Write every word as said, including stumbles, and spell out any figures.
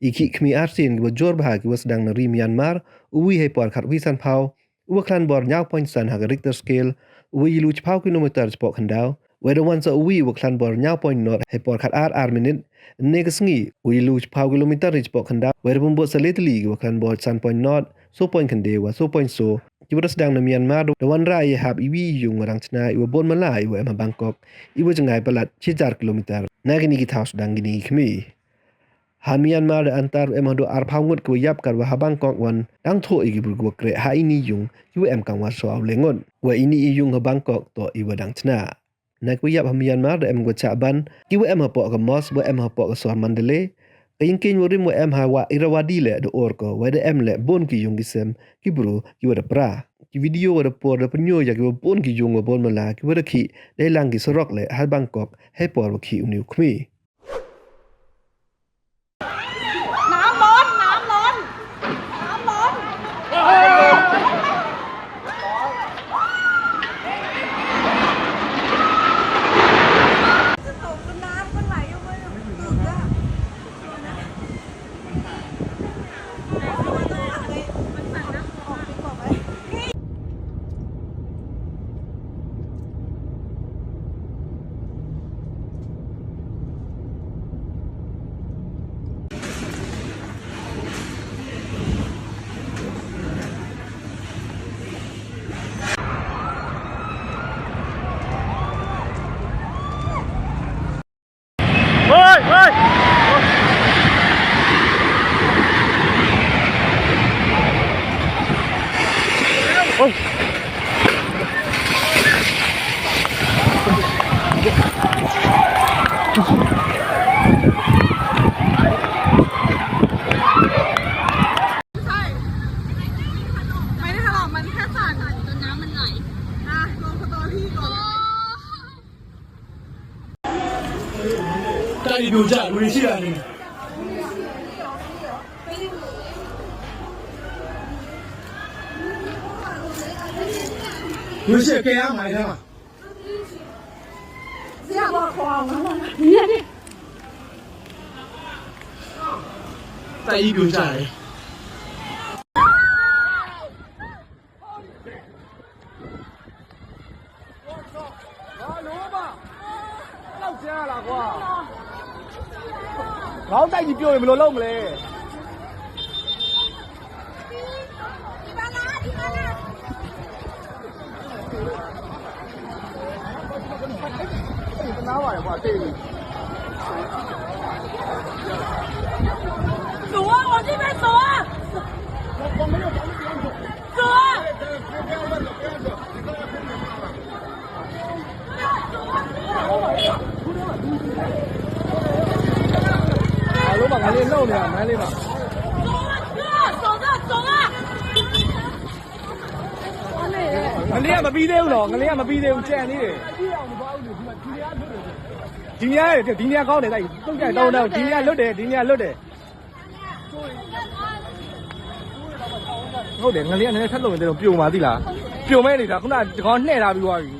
I khih khmi arsien kiwa joor bha kiwa sdang na ri Myanmar, uwi heipor khatwi sanphaw, uwa khlan bor ñiaw point san ha ka Richter scale, uwi i lu chiphaw kilometer chipoh khyndaw, wei da wan sa uwi uwa khlan bor ñiaw point not heipor khat ar ar minit, ynne ka sngi, uwi i lu chiphaw kilometer chipoh khyndaw, wei da pynbooh sa le tylli kiwa khlan bor san point not, soo point khynde wa soo point soo, kiwa da sdang na Myanmar, da wanrah i hap iwi i yung wa dang chna iwa boon mala iwa em ha Bangkok, iwa jngai palat chi hajar kilometer. Na kini ki thaw sdang kini ki khmi. Ha Myanmar da antar em hadooh arphaw ngut kiwa yap katwa ha Bangkok wan dang thoh i ki bru kiwa kreh ha ini i yung kiwa em kamwa soo le ngut. Wa ini i yung ha Bangkok toh iwa dang chna. Na kiwa yap ha Myanmar da em kiwa chah ban, kiwa em hapoh ka mosque, wa em hapoh ka sor Mandalay. Ka yingkieñ warim wa em ha wa Irrawaddy leh da or ko, wei da em leh boon ki yung ki sem, ki bru, kiwa da pra. Ki video wa da por da pynyoo ya kiwa boon ki yung wa boon mala, kiwa da khih, deilang ki surok leh ha Bangkok, heipor wa khih uni u khmi.ไม่ได้ทะเลาะ มันแค่สั่น จนน้ำมันไหล อ่ะ ลงสตอรี่ก่อน တိုက်ယူကြ ငွေရှိတာနေ ငွေရှိကဲရမှာထဲမှာ တိုက်ယူကြတယ် ဘာလို့ပါ လောက်ကျန်လာကွာ ခေါင်းတိုက်ပြီးပြောရင်ဘယ်လိုလုပ်မလဲ တနာပါတယ်ကွာ တည့်ပြီ 走啊，往这边走啊！走啊！ အားလုံးပါ ငါလေးလှုပ်နေတာ မန်းလေးပါ 走啊，走啊！ ငလျင်ကမပြီးသေးဘူးနော် ငလျင်ကမပြီးသေးဘူး ကြံ့နေတယ် ဒီနေရာ ဒီနေရာကောင်းတယ် တိုက် တုံ့ကြံ့ တောင်းတော့ ဒီနေရာလွတ်တယ် ဒီနေရာလွတ်တယ် ဟုတ်တယ် ငလျင်ကနည်းနည်းထပ်လုပ်ရင်တော့ ပြိုမှာ သိလား ပြိုမဲ့နေတာ ခုနက တကောင်းနှဲ့ထားပြီးသွားပြီ